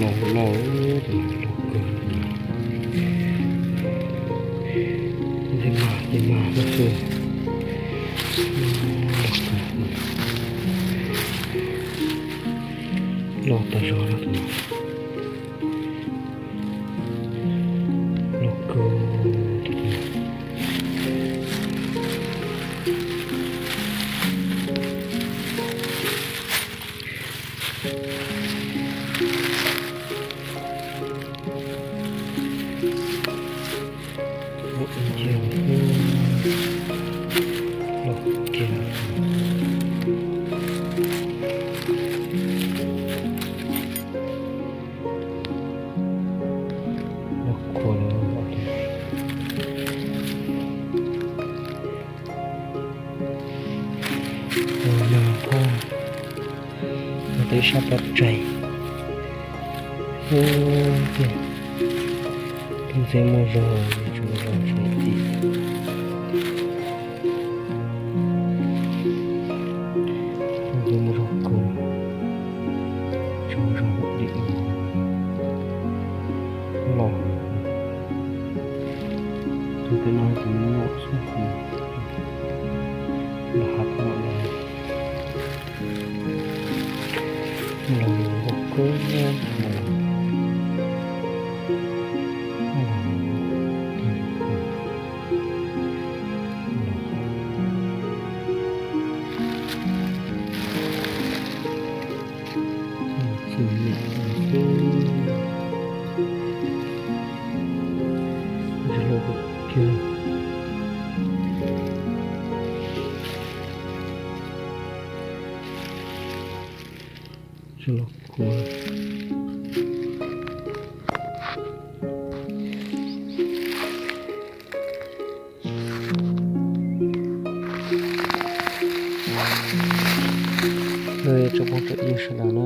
Loj, loj kawg. Ntxim mas, ntxim mas no xwb. Loj tas zog no. Loj kawg. Loj kiag. Loj khuav li. Ua no, ua tau ib sab pov tseg. Ub, tiag, ntxim muaj zog, tsis muaj zog tsis ti. Ntxim muaj zog kawg, tsis muaj zog dim los. Tus pem no tus me nyuam xwb, los hav no los. Los nkaus kawg los. Txim niam xwb. Zoo kiag. Zoo los khuav. Tsoom phooj tsoom ywg sawv daws na,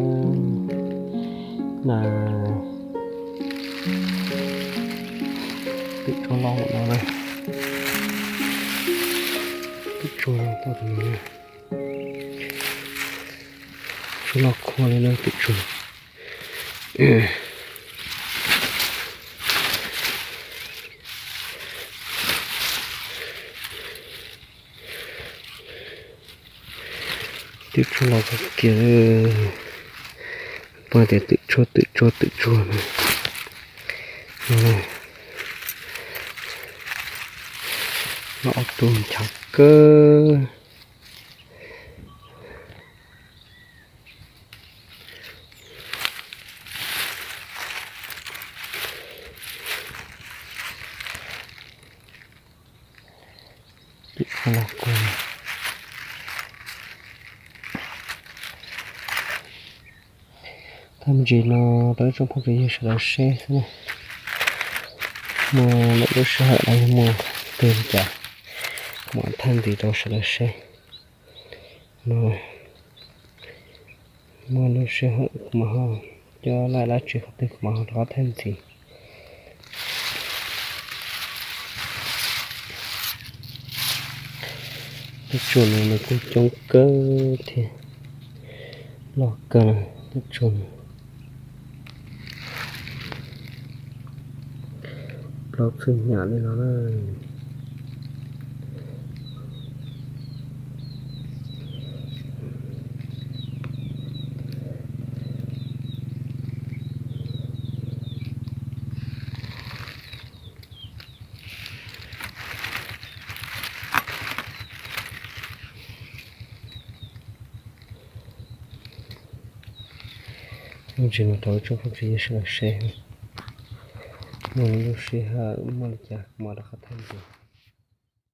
mas twm tsuag loj no na, twm tsuag tau tus no, tsuag loj khuav li na twm tsuag. Twm tsuag los kawg kiag, pom tias twm tsuag twm tsuag twm tsuag no. Los ob tug nchav kawg. Twm tsuag los kawg. Tag me ntsis no rau ib tsoom phooj tsoom ywg sawv daws saib xwb na. Muaj lwm lub sij hawm los yog muaj twg li cas kuv mam thaij ntxiv rau sawv daws saib. No, muaj lub sij hawm kuv mam ho coj laij dab tsi qhov twg kuv mam ho rov qab thaij ntxiv. Twm tsuag no nws kuj coob kawg thiab, loj kawg na twm tsuag no. Plaub txwj hnyav li no na. Ntsis no rau ib tsoom phooj tsoom ywg sawv daws saib, muaj lub sij hawm muaj li cas kuv mam rov qab thaij ntxiv.